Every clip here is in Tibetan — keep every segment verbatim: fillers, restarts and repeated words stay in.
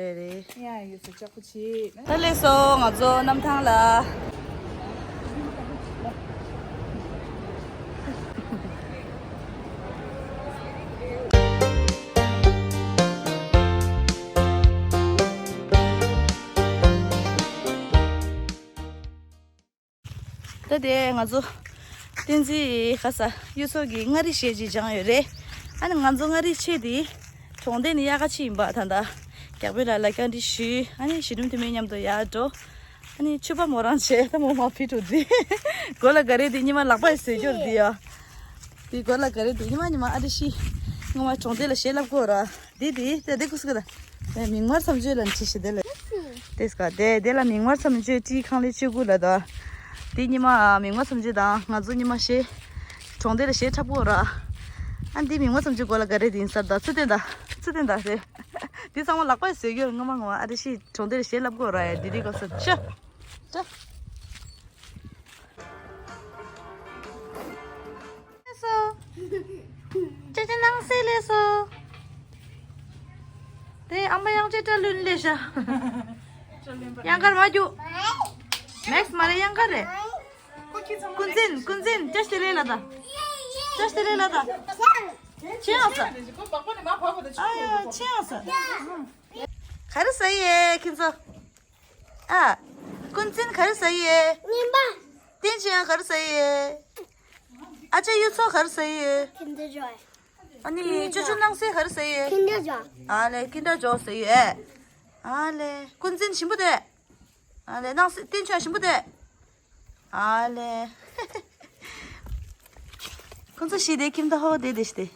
རེད་རེད། ཡ་ཡོད་ས་ཅག་པོ་ཆེ། ད་ལེགས་སོ། ང་ཚོ་གནམ་ཐང་ལ། ད་དེ་ང་ཚོ་བསྟན་འཛིན་ཁ་ས་གཡུ་མཚོ་གི་མངའ་རིས་ཞེས་ཅིག་སྦྱངས་ཡོད་རེད། ཨ་ནི་ང་ཚོ་མངའ་རིས་ཆེ་དེ་གྲོང་སྡེ་ནི་དབྱར་ཁ་ཕྱི་ཡིན་པ། ད་ལྟ་རྒྱག་པའི་ལ་ལ་བཀའ་འདྲི་ཞུས། ཨ་ནི་གཞིས་འབྲུམ་དེ་མིན་མཉམ་དུ་ཡར་འགྲོ། ཨ་ནི་ཆུ་པ་མོ་རང་བྱས། ད་མོ་མ་ཕི་འགྲོ་དེ་གོ་ལ་ག་རེ་དེ་ཉི་མ་ལག་པ་ཡི་ཟེར་རྒྱུར་དེ་ཡ། དེ་གོ་ལ་ག་རེ་དེ་ཉི་མ་ཉི་མ་ཨ་འདྲ་ཤི། ངོ་མ་གྲོང་སྡེ་ལ་གཞས་བསླབ་དགོས་ར། དེ་དེ་དེ་དེ་ཀུ་སི་ཀ་ད། དེ་མིག་དམར་མཚམས་གཅོད་ལ་འཁྲིད་ཤི་དེ་ལ། དེ་སྐ་དེ་དེ་ལ་མིག་དམར་མཚམས་གཅོད་ཀྲི་ཁང་ལས་གཅོད་དགུ་ལ་ད། དེ་ཉི་མ་མིག་དམར་མཚམས་གཅོད་དང་ང་ཚོ་ཉི་མ་གཞས། གྲོང་སྡེ་ལ་གཞས་འཁྲབ་དགོས་ར། ཨ་འདི་མིག་དམར་མཚམས་གཅོད་གོ་ལ་ག་རེ་དེ་ཡིན་ས་ད་ཚུལ་བསྟན་ད། ཚུལ་བསྟན་ད་རེད། དེ་ཚང་མ་ལག་པ་ཟོས་རྒྱུར་ངོ་མ་ངོ་མ་ཨ་འདྲ་ཤི་གྲོང་སྡེ་ལ་གཞས་བསླབ་དགོས་ར་ཡ། དེ་རིགས་གོ་ས་ཤ། ད། ལེགས་སོ། ཅེ་ཅེ་ནང་སེ་ལེགས་སོ། དེ་ཨ་མ་གཡང་ཅེ་སྐྲ་ལུན་ལེ་ཤ། གཡང་དཀར་མ་རྒྱུ། མེགས་མ་རེད། གཡང་དཀར་རེད། ཀུན་འཛིན། ཀུན་འཛིན། ཅེ་སྟེ་ལེ་ལ་ད། ཅེ་སྟེ་ལེ་ལ་ད། ཆེ་ཡང་ས། ཨ་ཡ་ཆེ་ཡང་ས། ག་རེ་ཟ་ཡི་ཁྱེད་ཚོ། ཨ། ཀུན་འཛིན་ག་རེ་ཟ་ཡི། ཉིན་པ། བསྟན་ཆོས་ཡང་ག་རེ་ཟ་ཡི། ཨ་ཅག་གཡུ་མཚོ་ག་རེ་ཟ་ཡི། Kinder Joy། ཨ་ནི་ཅོ་ཅོ་སྣང་སྲིད་ག་རེ་ཟ་ཡི། Kinder Joy། ཨ་ལེ་Kinder Joy ཟ་ཡི་ཨེ། ཨ་ལེ་ཀུན་འཛིན་ཞིམ་པོ་དེ། ཨ་ལེ་སྣང་སྲིད་བསྟན་ཆོས་ཞིམ་པོ་དེ། ཨ་ལེ། ཁོ་ཚོ་ཤི་དེ་ཁྱིམ་ད་ཧོ་དེ་དེ་ཤི་དེ།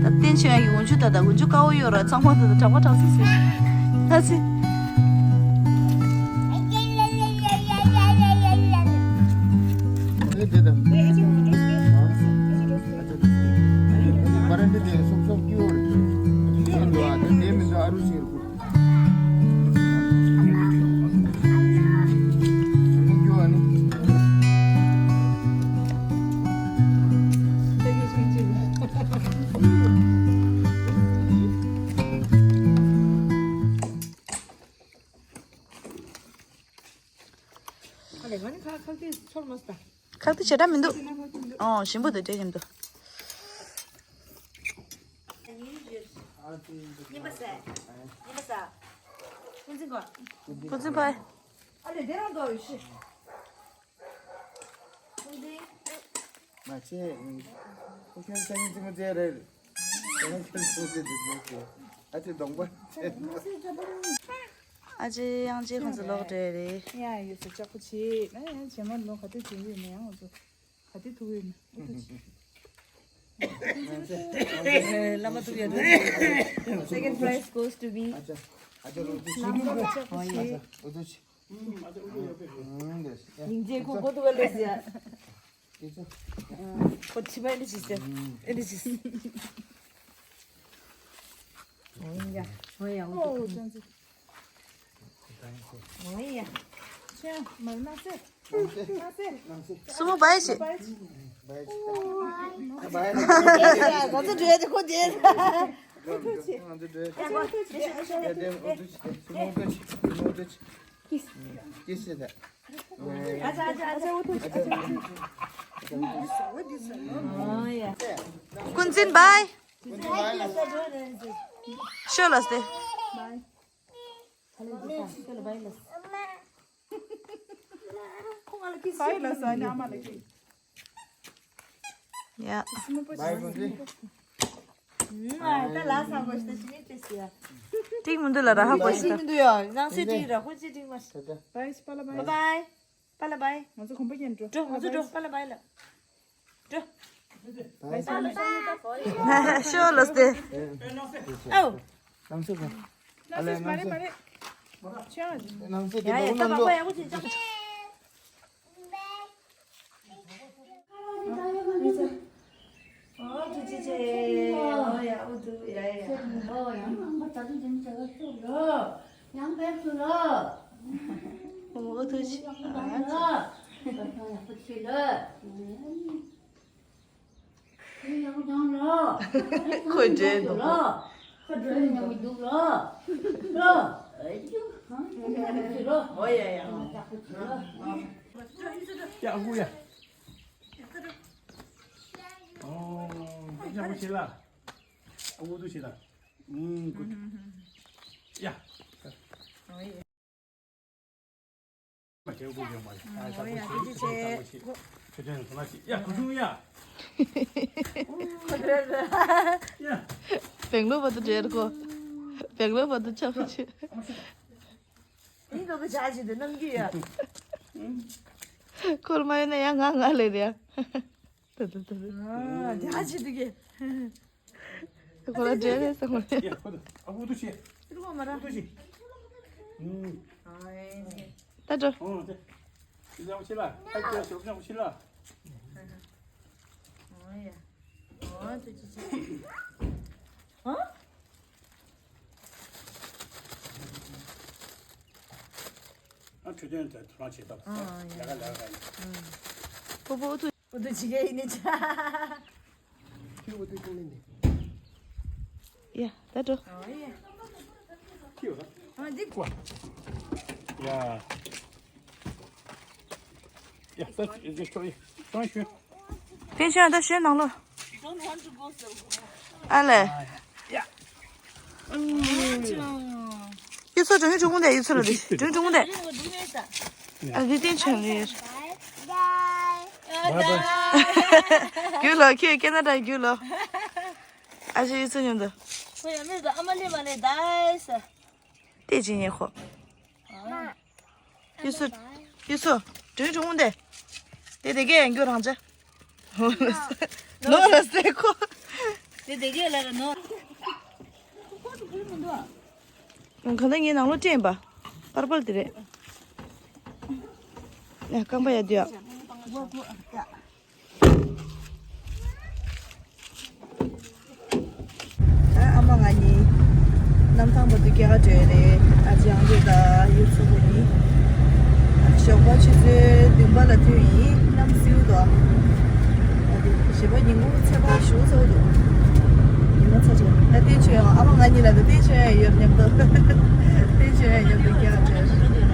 ད་བསྟན་ཆོས་ཡང་གི་འོན་ཆུ་ད་ད་འོན་ཆུ་དཀར་པོ་ཡོད་ར། ཚང་མ་ད་ད་གྲང་མོ་གྲང་སིག་སིག་ད་ཚི། ཁག་ཏུ་ཞེ་དྲག་མི་འདུག་ཨོ་ཞིམ་པོ་འདུག་འདྲེ་ཞིམ་འདུག་ཉིན་པ་ཟེར། ཉིན་པ་ཟེར། ཀུན་གཟིགས་གོ། ཀུན་གཟིགས་ཕ། ཨ་ལེ་དེ་རང་འདུག་ཡོད་ཤི། ཀུན་གཟིགས། མ་ཆེ། ཁོ་ཁྱོད་སང་ཉིན་ཙི་མ་ཙེ་རེད། ཁྱོད་ཁྱོད་ཙི་ཙི་ཙི་ཙི། ཨ་ཅེ་གདོང་པ་ཆེ། ཨ་ཅེ་གཡང་ཅེ་ཁོང་ཚོ་ལོག་འགྲོ་རེད། ཡ་ཡོད་ས་ཅག་པོ་ཆེ། ཨ་ཡ་བྱེ་མ་ལོ་ག་དུས་བྱེ་ཡོད་ནས་ཡང་ང་ཚོ། ག་དེ་ཐུག་ཡོད་ན་ཨུ་ཐུ་ཆི། བླ་མ་ཐུག་ཡོད་དོ། Second prize goes to me. ཨ་ཅག་ཨ་ཅག་ཨུ་ཐུ་ཆི། བླ་མ་ཐུག་ཡོད་དོ། ཨུ་ཐུ་ཆི། སྙིང་རྗེ་ཁོ་གོ་ཐུག་ག་ལོས་ཡ། ཁོ་ཁྲི་མ་ཨེ་འདྲ་ཞིག་ཟེར། ཨེ་འདྲ་ཞིག་ཟེར། ཨོ་ཡ། ཨོ་ཡ། ཅན་ཙི། ཨོ་ཡ། ཅན་མར་ན་སེ། ན་སེ། སུ་མོ་བའི་ཤི། ང་ཚོ་འགྲོ་ཡ་དེ་ཁོ་དེ། ང་ཚོ་འགྲོ་ཡ། ང་ཚོ་འགྲོ་ཡ། ཀིས། ཀིས་ཤི་ད། ཨོ་ཡ། ཀུན་འཛིན་བའི། ཤོ་ལ་སྟེ། ཡ། ཏིག་མི་འདུག་ལ་ར་ཧ་གོ་ཤི་ད། ཏིག་མི་འདུག་ཡ། ནང་སེ་ཏིག་ར་ཧོ་ཅི་ཏིག་མ་ཤི། བའི་པ་ལ་བའི། བའི། པ་ལ་བའི། ང་ཚོ་གོམ་པ་རྒྱབ་འགྲོ། འགྲོ། ང་ཚོ་འགྲོ། པ་ལ་བའི་ལ། འགྲོ། འགྲོ། ཤོ་ལ་སྟེ། ཨའོ། ནང་སེ་མ་རེད་མ་རེད། ཆོས། ཡ་ཡ་ད་པགས་པ་ཡག་པོ་བྱེད་ཅག་ཨོ་ཐུགས་རྗེ་ཆེ། ཨོ་ཡ་ཨོ་ཐུགས་ཡ་ཡ། ཨོ་ཡ། ཡང་བེད་སུ་ལོ། ཨོ་ཐུགས་རྗེ་ཆེ། ཁོས་འདྲེན་འདུག་འགྲོ་ཡ་མི་འདུག་ལོ། ལོ། ཨེ་ཅུ། ཨ་ཅུ་ལོ། ཨོ་ཡ་ཡ། ཡ་ཨ་ཁུ་ཡ། ཨོ། ཡ་ཁུ་ཆེ་ལ། ཨ་ཁུ་དུ་ཆེ་ལ། ཨུམ་གུ། ཡ། མ་བྱེད་དགོས་ཀྱང་མ་རེད། ཨ་ཨོ་ཡ། ཁྱེད་ཀྱིས་བྱེད། ཁྱེད་ཀྱིས་བྱེད། ཁྱེད་ཀྱིས་བྱེད། ཡ་ཁུ་ཆུང་ཡ། ཁོ་ཚོའི་ཡ། སྦེང་ལོར་བར་དུ་བྲེལ་གོ། སྦེང་ལོར་བར་དུ་ཆགས་ཤིག་ཡིན་ནོ་གི་བྱ་བྱེད་དུ་རྣམ་རྒྱུད་ཡ། ཁོར་མ་ཡོད་ན་ཡ་ང་ང་ལས་རེད་ཡ། ད་ད་ད་ད། ཨ་བྱ་བྱེད་དུ་གི། ཁོ་ལ་འདྲེ་རེད་ཟེར་ཁོ་རེད། ཡ་ཁོ་ད་ཨ་ཁུ་དུ་ཆེ། ཁུ་དུ་ཆེ། ཨུམ། ད་འགྲོ། ཨོ་དེ། ཁྱེད་ཅག་ཕྱི་ལ། ཨ་ཁྱེད་ཅག་ཕྱི་ལ། ཨོ་ཡ། ཨོ་དེ་ཅི་ཅི། ཨ། ཨ་འཕྲོད་བསྟེན་དེ་ཐོ་རངས་བྱེད་ཐབས། ཨ་ཡ། ལས་ཀ་ལས་ཀ་ཡིན། ཨུམ། པོ་པོ་ཨུ་ཐུ། ཨུ་ཐུ་ཅི་གེ་ཡིན་ནི་ཅ། ཁྱོད་འོ་དེ་ཀུན་ལེན་ནི། ཡ་ད་འགྲོ། ཨོ་ཡ། ཁྱོད་ཨ་འདི། ཀོ། ཡ། ཡ་ད་ཅི་ཅི་ཤོ་ཡི་ཤོ་ཡི་ཤོ། བསྟན་ཆོས་ད་ཤོད་ནང་ལོ། ཨ་ལེ། ཡ། ཡུལ་ཚོ་འགྲོ་ཡུལ་གྲོང་མོ་དེ་ཡུལ་ཚོ་ལ་དེ་འགྲོ་གྲོང་མོ་དེ། ཨ་འདི་བསྟན་ཆོས་ལ་ཡོད། རྒྱུ་ལོ་ཁྱོད་ཀེ་ན་ཌ་རྒྱུ་ལོ། ཨ་ཅེ་ཡིད་ཚོ་མཉམ་དུ། ཁོ་ཡ་མེད་དུ་ཨ་མ་ལེ་མ་ལེ་དའི་ས། ལྟས་ཅི་ཉེ་ཁོ། ཡིད་ཚོ། ཡིད་ཚོ། དྲུང་དྲུང་དེ། དེ་དེ་གས་ཡང་རྒྱུ་རང་ཅེ། ནོ་ལ་སེ་ཁོ། དེ་དེ་གས་ལ་ནོ། གང་ལྟར་ངའི་ནང་ལོ་སྤྲད་ཡིན་པ། པར་པལ་དེ་རེད། ཡ་རྐང་པ་ཡ་དུ་ཡ། ཨ་ཨ་མ་ང་གཉིས་གནམ་ཐང་བར་དུ་སྐྱེལ་ག་འགྲོ་ཡ་རེད། ཨ་ཅེ་ཨང་ཅེ་དང་ཡུལ་ཚོ་བོ་གཉིས། ཨ་ཞོགས་པ་ཆུ་ཚོད་བདུན་པ་ལ་ཐོན་ཡིན། གནམ་བསིལ་འདུག་ཨ་དེ་ཞོགས་པ་ཉིན་གུང་ཚད་པ་ཞུ་ཚ་བོ་འདུག་ཉི་མ་ཚ་ཚ། ཨ་བསྟན་ཆོས་ཡང་ཨ་མ་ང་གཉིས་ལ་ད་བསྟན་ཆོས་ཡང་ཡོད་མཉམ་དུ། བསྟན་ཆོས་ཡང་མཉམ་དུ་སྐྱེལ་ག་འགྲོ་ཡ་རེད།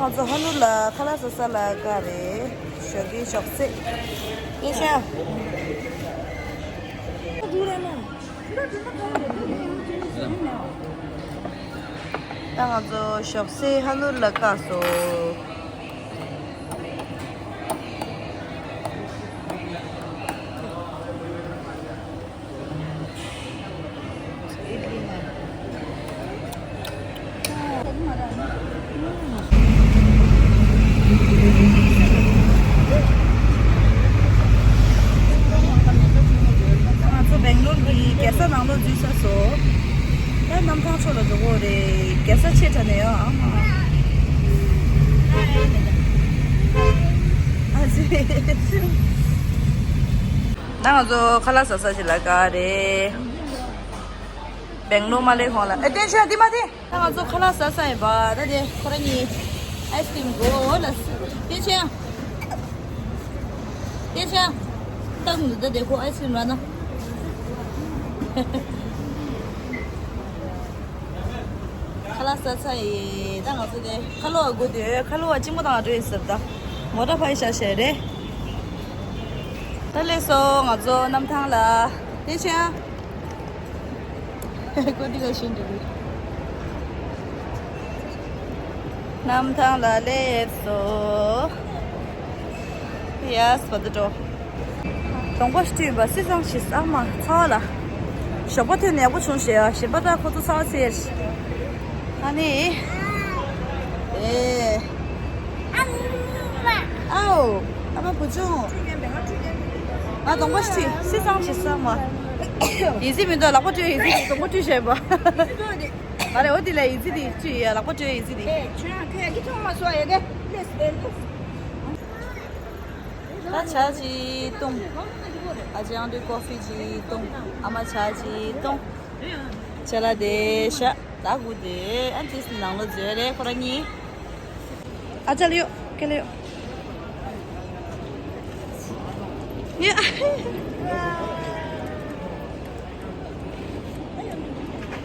ང་ཚོ་ཧ་ནུར་ལ་ཁ་ལག་ཟ་ས་ལ་ག་རེད། ཞོགས་ཀའི་ཞོགས་ཟས། ཡེ་ཤ། ད་ང་ཚོ་ཞོགས་ཟས་ཧ་ནུར་ལ་བཀག་སོང་། ང་ཚོ་སྦེང་ལོར་གྱི་རྒྱལ་ས་ནང་ལོགས་འཛུལ་ཚར་སོང་། ད་གནམ་ཐང་ཕྱོགས་ལ་འགྲོ་གི་རེད། རྒྱལ་ས་ཆེ་དྲགས་ནས་ཡོད་ཨ་མ། ཨ་ཙི། ད་ང་ཚོ་ཁ་ལག་ཟ་ས་ཞིག་ལ་ག་རེད། སྦེང་ལོར་མ་སླེབས་གོང་ལ། ཨེ་བསྟན་ཆོས་འདི་མ་དེ། ད་ང་ཚོ་ཁ་ལག་ཟ་ས་ཡིན་པ། ད་དེ་ཁོ་རང་གཉིས་ཨའི་སི་ཀྲིམ་དགོས་ལ། བསྟན་ཆོས། བསྟན་ཆོས། ལྟ་གི་འདུག་ད་དེ་ཁོ་ཨའི་སི་ཀྲིམ་རག་ན། ཁ་ལག་ཟ་ས་ཡིན། ད་ང་ཚོ་དེ་ཁ་ལོ་བ་སྒུག་བསྡད་ཡོད། ཁ་ལོ་བ་གཅིག་མོ་དང་འགྲོ་ཡིན་ཟེར། ད་མོ་ཊ་ཕར་བཞག་བཞག་རེད། ད་སླེབས་སོང་ང་ཚོ་གནམ་ཐང་ལ། བསྟན་ཆོས། ཀོ་ཏི་ལ་ཤིན་ཏུ་རེད། གནམ་ཐང་ལ་སླེབས་སོང་། ཡ་སི་བ་དུ་འགྲོ། གདོང་པ་ཞིག་བཀྲུས་པ་སི་སང་ཞིག་ཨ་མ་ཚ་བ་ལ། ཞོགས་པ་ཐོན་ནས་ཡག་པོ་བྱུང་ཞེས་ཡ། གཞན་པ་ད་ཁོ་ཚོ་ཚ་བ་ཚེ་ཡར། ཨ་ནི། ཨེ། ཨའོ། ཨ་མ་བུ་ཆུང་། ང་གདོང་པ་ཞིག་བཀྲུས་སི་སང་ཞིག་ཨ་མ། ཡིན་གཅིག་མིན་འདུག་ལག་པ་བཀྲུས་ཡིན་གཅིག་གདོང་པ་བཀྲུས་བྱས་པ། ཨ་རེ་འོ་དེ་ལ་ཡིན་གཅིག་དེ་བཀྲུས་ཡ་ལག་པ་བཀྲུས་ཡིན་གཅིག་དེ། ཨེ་ཁྱོད་ཁྱོད་ཀྱི་ཐོག་མ་སོ་ཡ་གེ་ལེས་ལེས་ལེས། ད་ཇ་ཅིག་བཏུང་། ཨ་ཅག་ཡང་དུས་ཀོ་ཧྥི་ཅིག་བཏུང་། ཨ་མ་ཇ་ཅིག་བཏུང་། ཇ་ལ་དེ་ཤ་ད་གུ་དེ་ཨ་ཏིས་ནང་ལོ་མཛོད་རེད་ཁོ་རང་གཉིས། ཨ་ཅག་ལ་ཡོད་ཀེ་ལ་ཡོད། ཡ།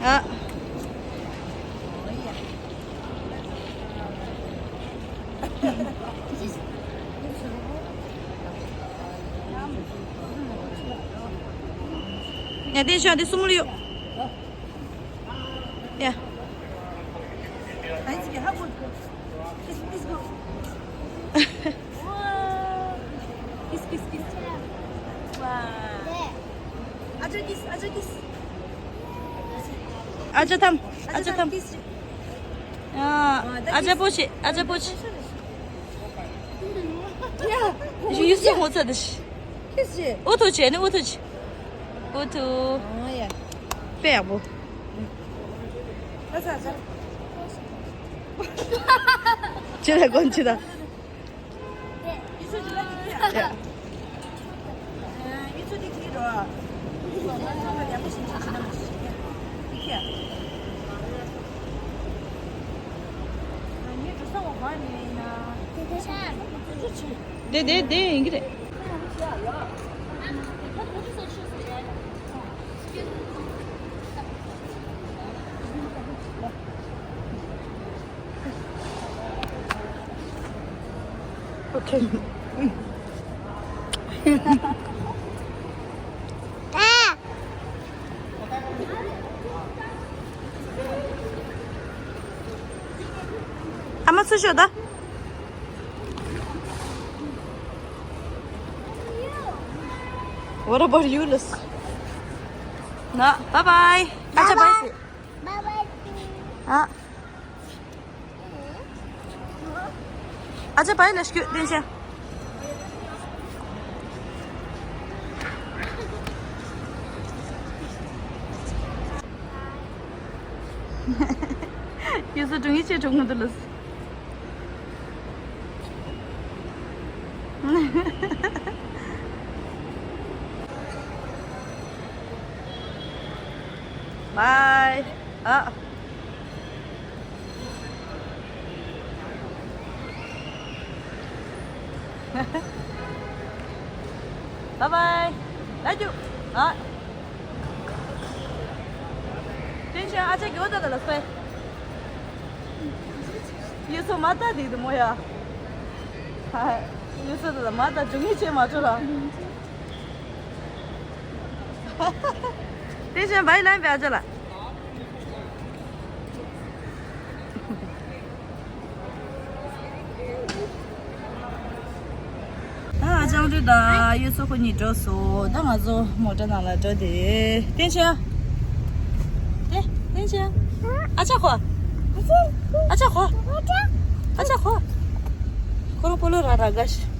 ཨ། ཡ། དེ་ཤོག་དེ་སུ་མོ་ལ་ཡོད། ཡ། Kiss, kiss, kiss. Wow. Kiss, kiss, kiss. Wow. Acha kiss, acha kiss. Acha tham, acha tham. Kiss. ཡ། ཨ་ཅག་པོ་ཆེ། ཨ་ཅག་པོ་ཆེ། ཡ། ཡུལ་སྲོལ་ངོ་ཚ་དེ་ཤི། ཁྱི་ཤི། ཨོ་ཐུ་ཆེ་ནི། ཨོ་ཐུ་ཆེ། ཨོ་ཐུ། ཨོ་ཡ། དཔེ་ཡག་པོ། ཨ་ཅག་ཨ་ཅག་ཁྱི་ལ་གོན་ཆི་ད། དེ་དེ་དེ་ཡིན་གྱི་རེད། ཨོ་ཁེ། ཨ་མ་ཚུར་ཤོག་ད། What about you, Liz? ན། Bye bye. ཨ་ཅག་bye ཟེར། Bye bye. ཨ། ཨ་ཅག་bye ལ་སྐྱོད་བསྟན་ཆེན། ཡུལ་སྲོལ་སྒྲུང་ཡིག་ཆེད་སྒྲུང་མི་འདུག་ལ། Bye. ཨ། Bye bye. Love you. ཨ། བསྟན་ཆེན་ཨ་ཅག་གི་འོ་ད་ད་ལ་སོ། ཡུལ་སྲོལ་མ་ལྟ་དེ་དུ་མོ་ཡ། ཡུལ་སྲོལ་ད་ལ་མ་ལྟ་སྒྲུང་ཡིག་ཆེད་མ་སྤྲོ་ར། བསྟན་ཆེན་bye ལན་བེ་ཨ་ཅག་ལ། ད་ཨ་ཅག་རུ་དང་ཡུལ་སྲོལ་ཁོ་གཉིས་འགྲོ་སོང་། ད་ང་ཚོ་མོ་ཊ་ནང་ལ་འགྲོ་དེ། བསྟན་ཆེན། དེ་བསྟན་ཆེན། ཨ་ཅག་ཁོ། ཨ་ཅག་ཁོ། ཨ་ཅག་ཁོ། ཁོ་རང་སྤོ་ལོ་ར་ར་དགའ་ཤི།